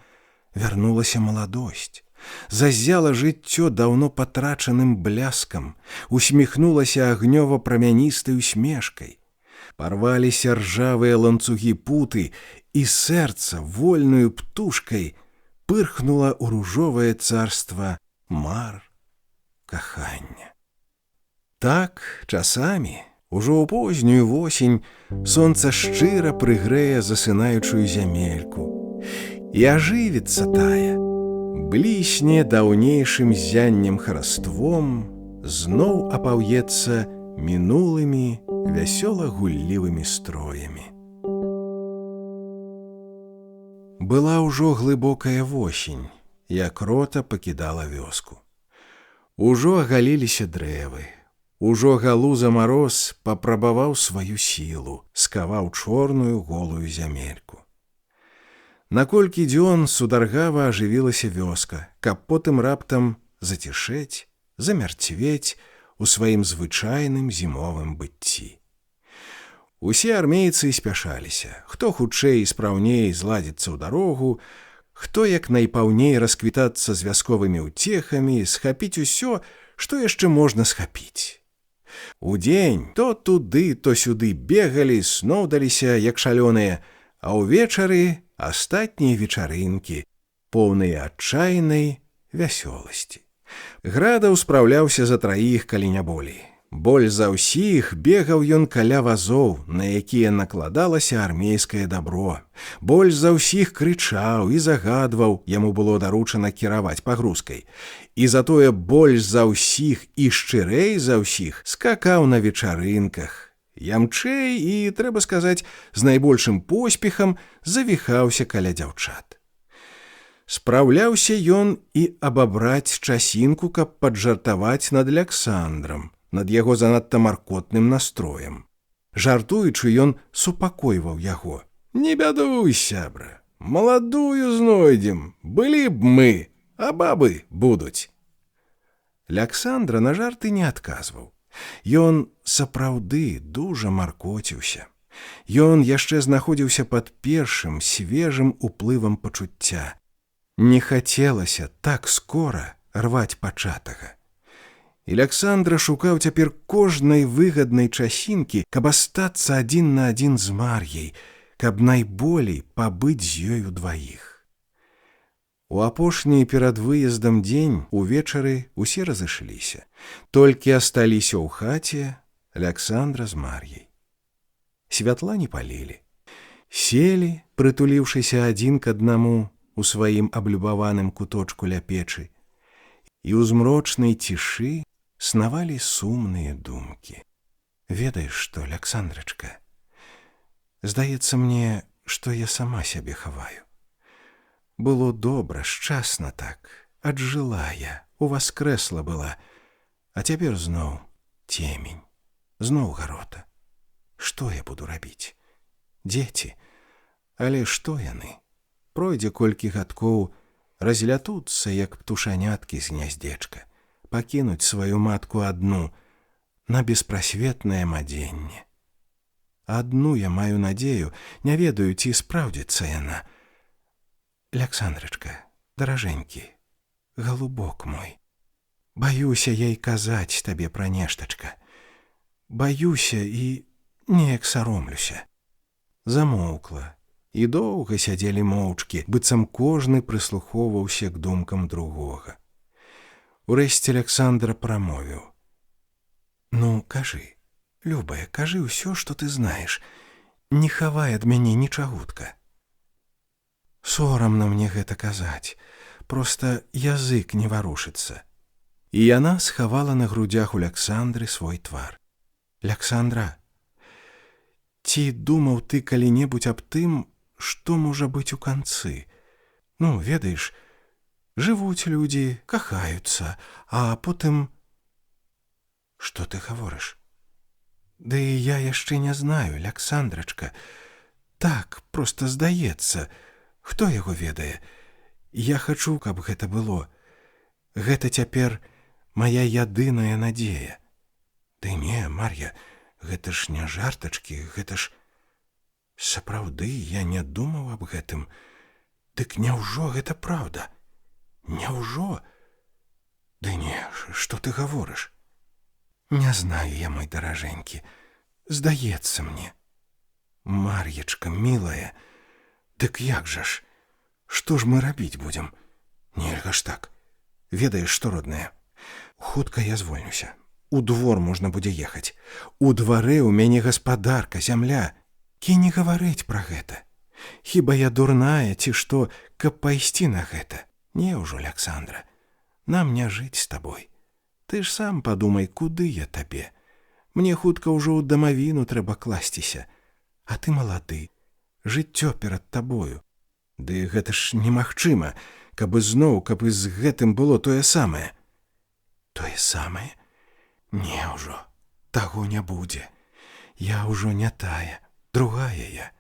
[SPEAKER 1] вярнулася маладосць. Зазяла жыццё даўно патрачаным бляскам, усміхнулася агнёва-прамяністай усмешкай. Парваліся ржавыя ланцугі путы, і сэрца вольную птушкай пырхнула ў ружовае царства мар кахання. Так, часамі, ужо ў познюю восень, сонца шчыра прыгрэе засынаючую зямельку. І ажывіцца тая, блісне даўнейшым ззяннем хараством, зноў апаўецца мінулымі вясёла-гуллівымі строямі. Была ўжо глыбокая восень, як рота пакідала вёску. Ужо агаліліся дрэвы, ужо галуза мароз папрабаваў сваю сілу, скаваў чорную голую зямельку. На колькі дзён сударгава ажывілася вёска, каб потым раптам зацішэць, замярцвець у сваім звычайным зімовым быцці. Усе армейцы спяшаліся, хто хутчэй і спраўней зладзіцца ў дарогу, хто як найпаўней расквітацца з вясковымі ўцехамі, схапіць усё, што яшчэ можна схапіць. Удзень то туды, то сюды бегалі, сноўдаліся, як шалёныя, а ўвечары астатнія вечарынкі, поўныя адчайнай вясёласці. Градаў спраўляўся за траіх, калі не болей. Больш за ўсіх бегаў ён каля вазоў, на якія накладалася армейскае дабро. Больш за ўсіх крычаў і загадваў, яму было даручана кіраваць пагрузкай. І затое больш за ўсіх і шчырэй за ўсіх скакаў на вечарынках. Ямчэй і, трэба сказаць, з найбольшым поспехам завіхаўся каля дзяўчат. Спраўляўся ён і абабраць часінку, каб паджартаваць над Аляксандрам, над яго занадта маркотным настроем. Жартуючы, ён супакойваў яго. «Не бядуй, сябра, маладую знойдзем, былі б мы, а бабы будуць». Аляксандра на жарты не адказваў. Ён сапраўды дужа маркоціўся. Ён яшчэ знаходзіўся пад першым свежым уплывам пачуцця. Не хацелася так скора рваць пачатага. Александра шукаў цяпер кожнай выгаднай часінкі, каб астацца адзін на адзін з Мар'яй, каб найболей пабыць з ёй удваіх. У апошні перад выездам дзень увечары усе разышліся. Толькі асталіся ў хаце Александра з Мар'яй. Святла не палілі. Селі, прытуліўшыся адзін к аднаму у сваім аблюбаваным куточку ля печы, і ў змрочнай цішы снавалі сумныя думкі. Ведаеш што, Александрачка, здаецца мне, што я сама сябе хаваю. Было добра, шчасна так, аджыла я, уваскрэсла была, а цяпер зноў цемень, зноў гарота. Што я буду рабіць? Дзеці, але што яны? Пройдзе колькі гадкоў, разлятуцца, як птушаняткі з гняздзечка, пакінуць сваю матку адну на беспрасветнае мадзенне. Адну я маю надзею, не ведаю, ці спраўдзіцца яна. Александрачка, даражэнькі, галубок мой, баюся я і казаць табе пра нештачка. Баюся і неяк саромлюся. Замоўкла, і доўга сядзелі моўчкі, быццам кожны прыслухоўваўся к думкам другога. Урэшце Александра прамовіў: « Ну, кажы, любая, кажы ўсё, што ты знаеш, не хавай ад мяне нічагутка. Сорамна мне гэта казаць, проста язык не варушыцца. І яна схавала на грудзях у Александры свой твар. Александра, ці думаў ты калі-небудзь аб тым, што можа быць у канцы? Ну, ведаеш, жывуць людзі, кахаюцца, а потым... Што ты гаворыш? Ды і я яшчэ не знаю, Александрачка. Так, проста здаецца. Хто яго ведае? Я хачу, каб гэта было. Гэта цяпер моя ядыная надзея. Ды не, Мар'я, гэта ж не жартачкі, гэта ж... Сапраўды, я не думаў аб гэтым. Дык няўжо гэта праўда? Няўжо? Ды не, што ты гаворыш? Не знаю я, мой даражэнькі, здаецца мне. Мар'ячка, мілая, дык як жа ж? Што ж мы рабіць будзем? Нельга ж так. Ведаеш што, родная? Хутка я звольнюся. У двор можна будзе ехаць. У дварэ ў мяне гаспадарка, зямля. Кінь не гаварыць пра гэта. Хіба я дурная ці што, каб пайсці на гэта? Не ўжо, Александра, нам не жыць з табой. Ты ж сам падумай, куды я табе. Мне хутка ўжо ў дамавіну трэба класціся. А ты малады, жыццё перад табою. Ды гэта ж немагчыма, каб ізноў, каб і з гэтым было тое самае. Тое самае? Не ўжо, таго не будзе. Я ўжо не тая, другая я.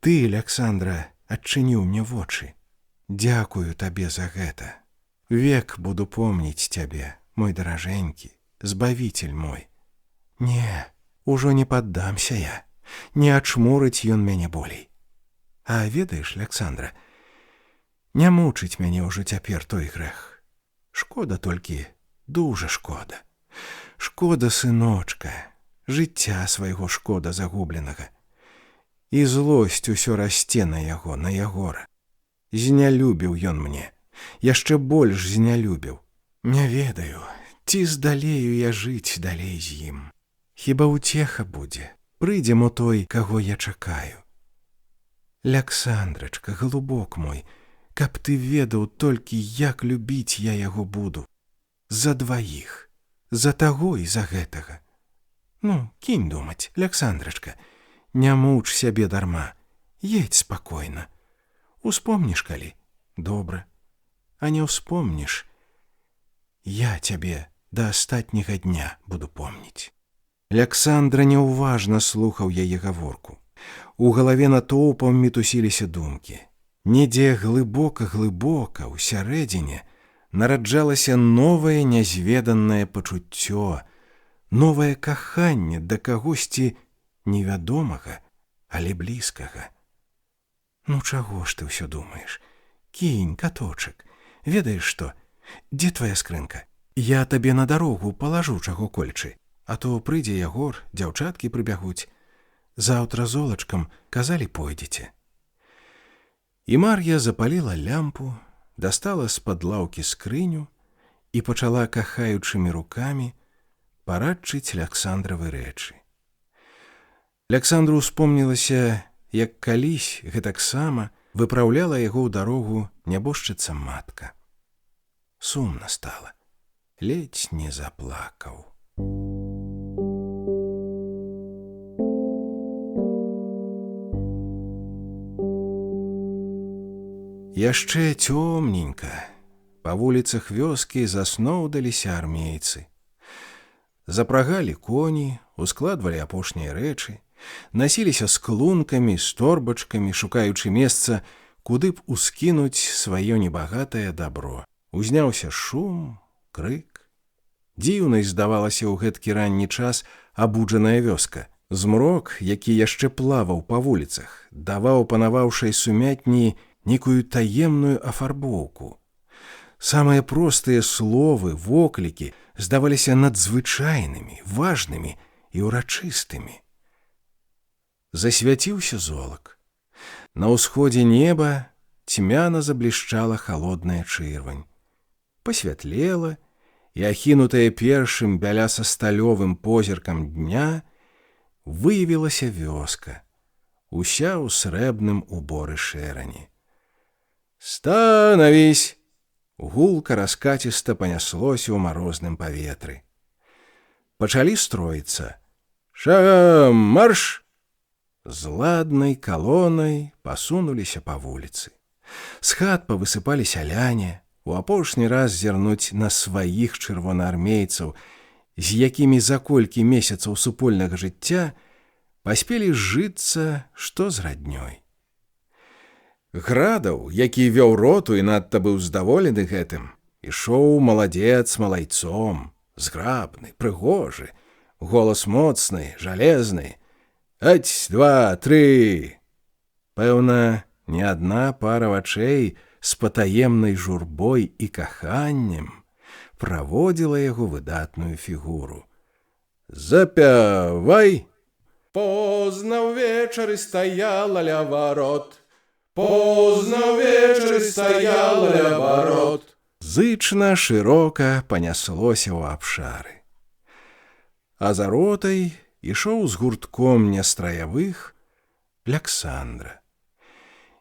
[SPEAKER 1] Ты, Александра, адчыніў мне вочы. Дзякую табе за гэта. Век буду помніць цябе, мой даражэнькі, збавіцель мой. Не, ужо не паддамся я, не ачмурыць ён мяне болей. А ведаеш, Александра, не мучыць мяне ўжо цяпер той грэх. Шкода толькі, дужа шкода. Шкода сыночка, жыцця свайго шкода загубленага. І злосць усё расце на яго, на Ягора. Знялюбіў ён мне, яшчэ больш знялюбіў. Не ведаю, ці здалею я жыць далей з ім. Хіба ўцеха будзе, прыйдзе мо той, каго я чакаю. Ляксандрачка, галубок мой, каб ты ведаў толькі, як любіць я яго буду. За дваіх, за таго і за гэтага. Ну, кінь думаць, Ляксандрачка, не муч сябе дарма, едь спакойна. Успомніш калі? Добра. А не ўспомніш, я цябе да астатняга дня буду помніць. Александра няўважна слухаў яе гаворку. У галаве натоўпам мітусіліся думкі. Недзе глыбока-глыбока ў сярэдзіне нараджалася новае нязведанае пачуццё, новае каханне да кагосьці невядомага. але блізкага. Ну чаго ж ты ўсё думаеш? Кінь, каточак, ведаеш што? Дзе твая скрынка? Я табе на дарогу палажу чаго кольчы, а то прыйдзе Ягор, дзяўчаткі прыбягуць. Заўтра золачкам казалі пойдзеце. І Мар'я запаліла лямпу, дастала з-пад лаўкі скрыню і пачала кахаючымі рукамі парадчыць Ляксандравы рэчы. Ляксандру успомнілася, як калісь гэтаксама выпраўляла яго ў дарогу нябожчыца матка. Сумна стала, ледзь не заплакаў. Яшчэ цёмненька. Па вуліцах вёскі засноўдаліся армейцы. Запрагалі коні, ускладвалі апошнія рэчы, насіліся з клункамі, з торбачкамі, шукаючы месца, куды б ускінуць сваё небагатае дабро. Узняўся шум, крык. Дзіўнай здавалася ў гэткі ранні час абуджаная вёска. Змрок, які яшчэ плаваў па вуліцах, даваў панаваўшай сумятні некую таемную афарбоўку. Самыя простыя словы, воклікі здаваліся надзвычайнымі, важнымі і ўрачыстымі. Засвяціўся золак. На ўсходзе неба цьмяна заблішчала халодная чырвань. Пасвятлела, і ахінутая першым бяляса-сталёвым позіркам дня выявілася вёска, уся ў срэбным уборы шэрані. «Становись!» Гулка раскаціста паняслося ў марозным паветры. Пачалі строіцца. «Шагам марш!» З ладнай калонай пасунуліся па вуліцы. З хат павысыпалі сяляне, у апошні раз зірнуць на сваіх чырвонаармейцаў, з якімі за колькі месяцаў супольнага жыцця паспелі зжыцца што з раднёй. Градаў, які вёў роту і надта быў здаволены гэтым, ішоў маладзец малайцом, зграбны, прыгожы, голас моцны, жалезны. Аць, два, тры! Пэўна, не адна пара вачэй з патаемнай журбой і каханнем праводзіла яго выдатную фігуру. Запявай! Позна ўвечары стаяла ля варот. Позна ўвечары стаяла ля варот. Зычна шырока паняслося ў абшары. А за ротай ішоў з гуртком нестраявых Ляксандра.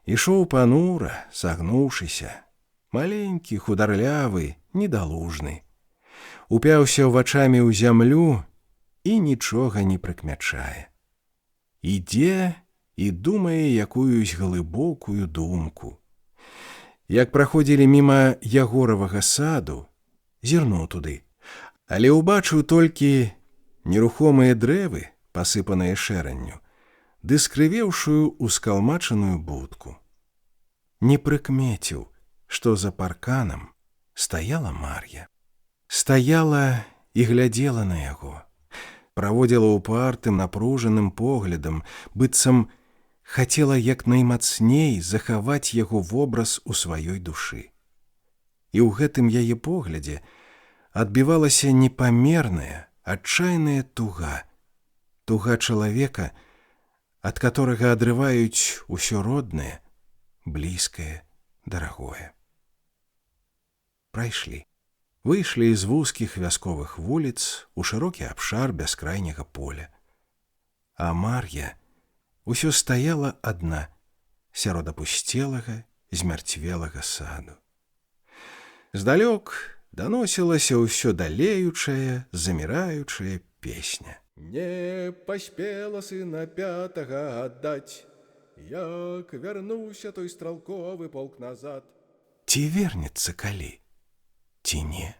[SPEAKER 1] Ішоў панура, сагнуўшыся, маленькі, хударлявы, недалужны. Упяўся вачамі ў зямлю і нічога не прыкмячае. Ідзе і думае якуюсь глыбокую думку. Як праходзілі міма Ягоравага саду, зірнуў туды, але ўбачыў толькі нерухомыя дрэвы, пасыпаныя шэранню, ды скрывеўшую ускалмачаную будку. Не прыкмеціў, што за парканам стаяла Мар'я. Стаяла і глядзела на яго, праводзіла упартым, напружаным поглядам, быццам хацела як наймацней захаваць яго вобраз у сваёй душы. І ў гэтым яе поглядзе адбівалася непамерная, адчайная туга, туга чалавека, ад которага адрываюць усё роднае, блізкае, дарагое. Прайшлі. Выйшлі з вузкіх вясковых вуліц у шырокі абшар бяскрайняга поля. А Мар'я усё стаяла адна сярод апусцелага, змярцвелага саду. Здалёк даносілася ўсё далеючая, заміраючая песня. Не паспела сына пятага аддаць, як вярнуўся той стралковы полк назад. Ці вернецца калі, ці не?